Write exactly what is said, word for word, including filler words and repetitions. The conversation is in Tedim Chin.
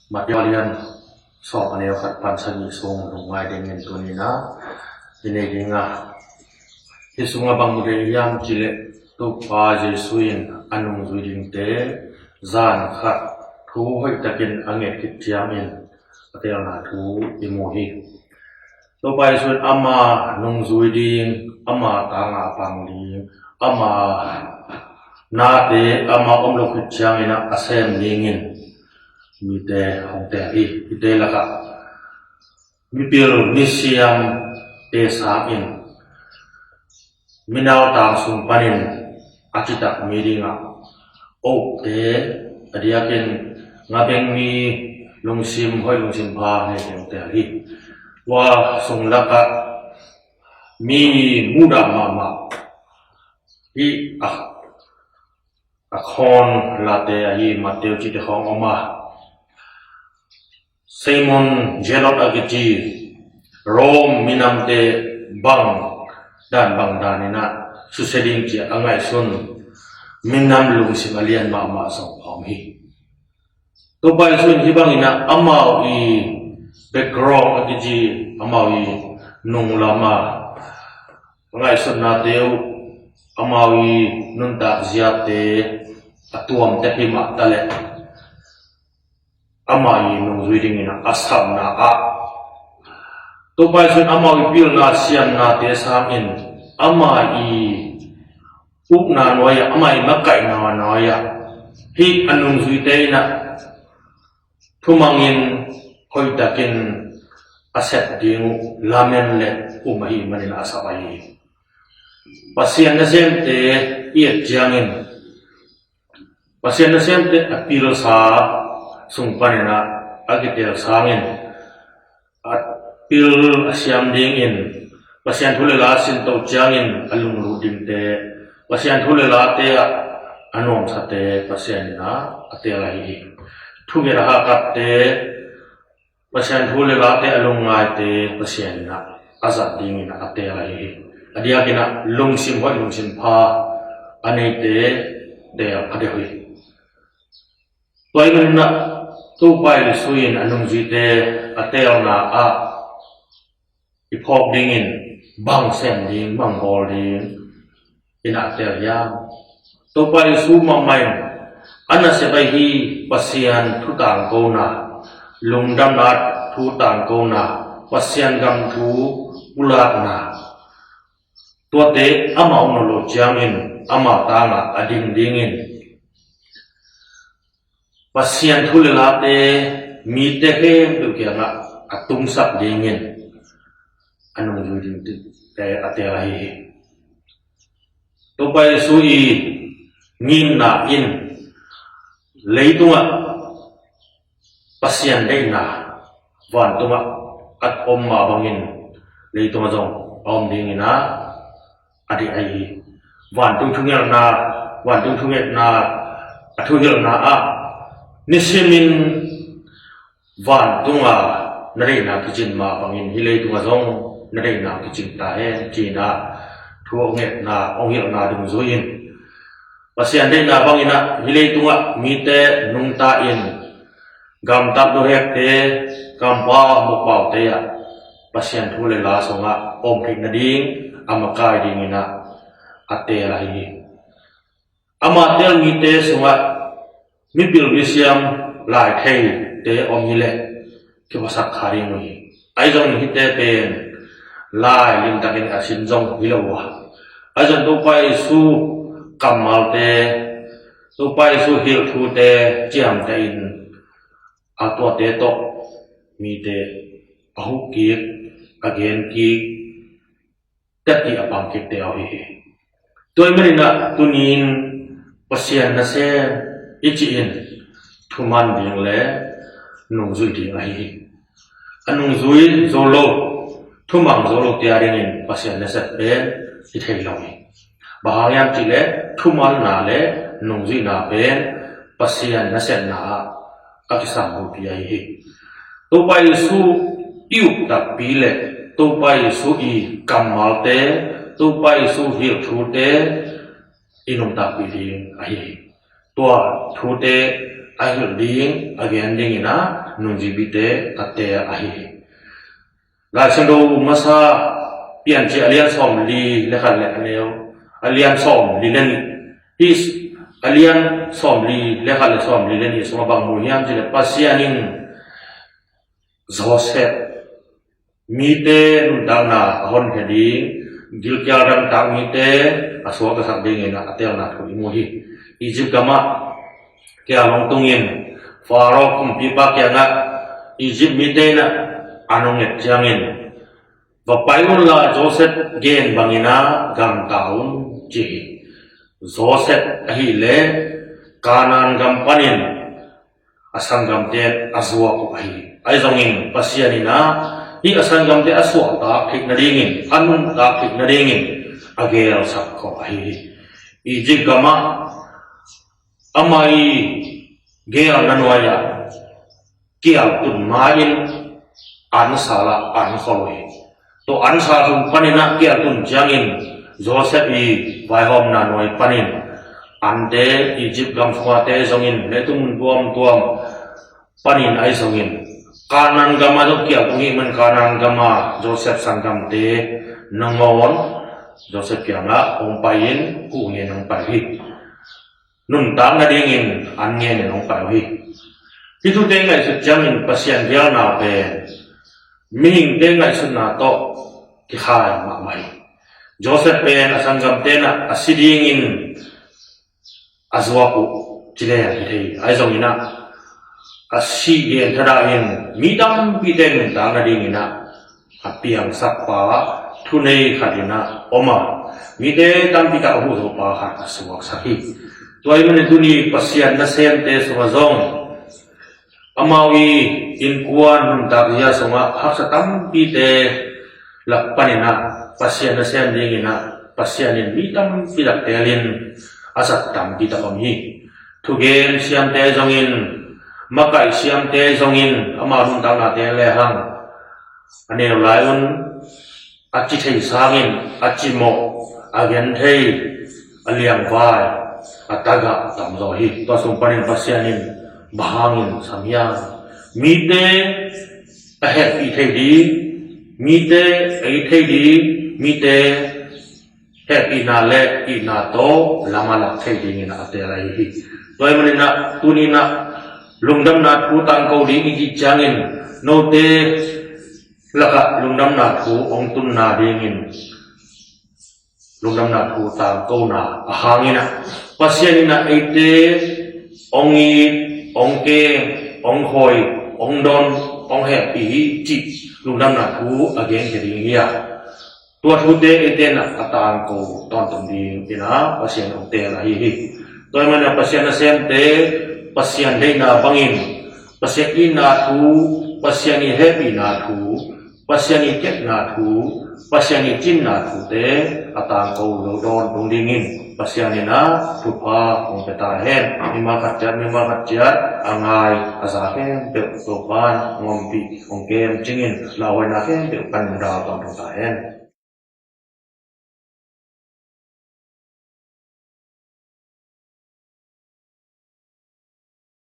Matthai a lian sawm, a neu khat pan sagih sung lungngai dingin tuni-in ah i nei ding a, hih sungah bang mu ding hiam cih leh Topa Jesuh in a nungzui dingte zan khat thu hoihtakin a nget khit ciangin a teelna thu i mu hi. Topa Jesuh in ama nungzui ding, ama tangah a pang ding, ama nate ama om loh khit ciangin ah a sem dingin mite hong teel hi. Hihte lakah mipil misiamte sangin minautang sung panin a citak mi dingah a upte, a diakin ngabeng mi, lungsim hoih lungsim pha neite hong teel hi. Tua sung lakah mi mudah mahmah hi a, a khawn late ahi Matthai cihte khawng om a, Simon Zealot a kici Rome minamte bang dan bang danin ah susia ding ci-a a ngaihsun minam lungsim a lian mahmah zong a om hi. Topa Jesuh in hih bangin ah amau i background a kici, amau i nunglam a ngaihsutnate uh, amau i nuntak ziate a tuamte hi mah taleh ama i nungzui dingin a sapna ah Topa Jesuh in amau i pilna siamnate sangin ama i ukna nuai-ah, ama i makaihna nuai-ah hih a nungzuite in ah thumangin hoihtakin a sep ding uh lamen le um ahih manin a sap ahi hi. Pasian nasemte i et ciangin Pasian nasemte a pilsa sung panin ah a kiteel sangin a pil a siam dingin Pasian thu le la sintoh ciangin a lunglut dingte, Pasian thu le late ah a nuamsate Pasian in ah a teel ahi hi. Thunget a hahkatte, Pasian thu le late a lungngaite Pasian in ah a zat dingin ah a teel ahi hi. A diakin ah lungsim hoih lungsim pha a neite teel pha deuh hi. Tua ahih manin ah Topa Jesuh in a nungzuite a teelna ah i phawk dingin bang sem ding, bang bawl ding in ah a teel hiam? Topa Jesuh mahmah in a nasep ahi Pasian thu tangkona, lungdamna thu tangkona, Pasian gam thu pulakna, tuate ama om nawn loh ciangin ama tangah a ding dingin Pasian thu le late mite khempeuh kiangah a tungsak dingin a nungzui dingte a teel ahi hi. Topa Jesuh i ngimna in leitungah Pasian deihna vantungah a om mah bangin leitungah zong a om dingin ah a deih ahi hi. Vantung thungetna, vantung thungetna a thuhilhna ah nisimin vantungah na deihna kicin mah bangin hih leitungah zong na deihna kicing ta hen ci-in ah thu a hong ngetna, a hong hilhna dungzui-in Pasian deihna bangin ah hih leitungah mite nungta-in gamtat luhekte, kampau mukpaute ah Pasian thu le la sungah om theih nading a makai dingin ah a teel ahi hi. Ama teel mite sungah mipil misiam lai theite om hileh kiphasak kha ding uh hi. Ahi zongin hihte pen lai limtakin a sin zong hi lo uh a, ahi zong Topa Jesuh kammalte, Topa Jesuh hilh thute ciamtehin a tuate tawh mite a huh kik, a gen kik, tati a pang kikte uh hi hi. Tua ahih manin ah tuni-in Pasian nasem i cih in thuman ding le nungzui ding ahi hi. A nungzui zo lo, thumang zo lote a dingin Pasian nasep pen hi thei lo hi. Bang hang hiam cih leh thumanna le nungzuihna pen Pasian nasepna ah a kisam bulpi ahi hi. Topa Jesuh i up takpi le Topa Jesuh i kammalte, Topa Jesuh hilh thute i nungtakpih ding ahi hi. Tua thute a hilh ding a gen dingin ah nungzuipite a teel ahi hi. Laisiangtho masa Piancil a lian sawmli le khat le a neu, a lian sawmli le nih, hih a lian sawmli le khat le sawmli le nih sungah bang mu hiam cih leh Pasian in Joseph mite nuntakna a honkhia ding, gilkial dangtak mite a suaktasak dingin a teelna thu i mu hi. Egypt gamah kiang hong tungin Pharaoh kumpipa kiangah Egypt mite in ah an hong nget ciangin, "Va pai unla Joseph gen bangin ah gamta un," ci hi. Joseph ahih leh Kanaan gam panin a sanggamte a zuak uh ahi hi. Ahi zongin Pasian in ah hih a sanggamte a suahtak theih nadingin, a nuntak theih nadingin a geelsak khawm ahi hi. Egypt gamah amah i geelna nuai-ah kial tun ma-in an sal ah an khol uh hi. Tua an sal sung panin ah kial tun ciangin Joseph i vaihawmna nuai panin ante, Egypt gam sungate zongin, leitung mun tuamtuam panin ahi zongin, Kanaan gam ah zong kial tung hih man Kanaan gam ah Joseph sanggamte nangawn Joseph kiangah hong pai-in, khuh ngen hong pai hi. Nuntak nadingin an ngenin hong pai uh hi. Hih thute ngaihsut ciangin Pasian geelna pen mihingte ngaihsutna tawh kikhai mahmah hi. Joseph pen a sanggamte in ah a si dingin a zuak uh ci leng hi thei. Ahi zongin ah a si gen thadah in mi tampite nuntak nadingin ah a piangsak pa, thunei khat in ah om a, mite tampi tak a huh zo pa khat a suaksak hi. Tua ahih manin tuni Pasian nasemte sungah zong amau i innkuan nuntakzia sungah haksa tampite lak panin ah Pasian nasem dingin ah Pasian in mi tampi tak teelin a zat tampi tak om hi. Thugen siamte zongin, makaih siamte zongin amau nuntaknate lehang a neu lai un a ci thei sangin a cimawh, a genthei, a liangvai a tagah a tamzaw hi. Tua sung panin Pasian in bang hangin sam hiam? Mite a hehpih thei ding, mite a it thei ding, mite hehpihna le itna tawh lam a lak thei dingin a teel ahi hi. Tua ahih manin ah tuni in ah lungdamna thu tangko ding i cih ciangin note lakah lungdamna thu hong tunna dingin lungdamna thu tangkona a hangin ah Pasian in ah eite hong it, hong keng, hong khoi, hong don, hong hehpih hi cih lungdamna thu a genkhia ding hi a, tua thute eite in ah a tangko tawntung dingin ah Pasian hong teel ahi hi. Tua ahih manin ah Pasian nasemte Pasian deihna bangin Pasian itna thu, Pasian i hehpihna thu, Pasian i kepna thu, Pasian i cinna thute a tangko lo dawn tung dingin Pasian in ah thupha hong pia ta hen. Mimal khat ciat, mimal khat ciat a ngai a za khempeuh Topa'n hong ompih, hong kem cingin lauhuaina khempeuh pan dal tawntung ta hen.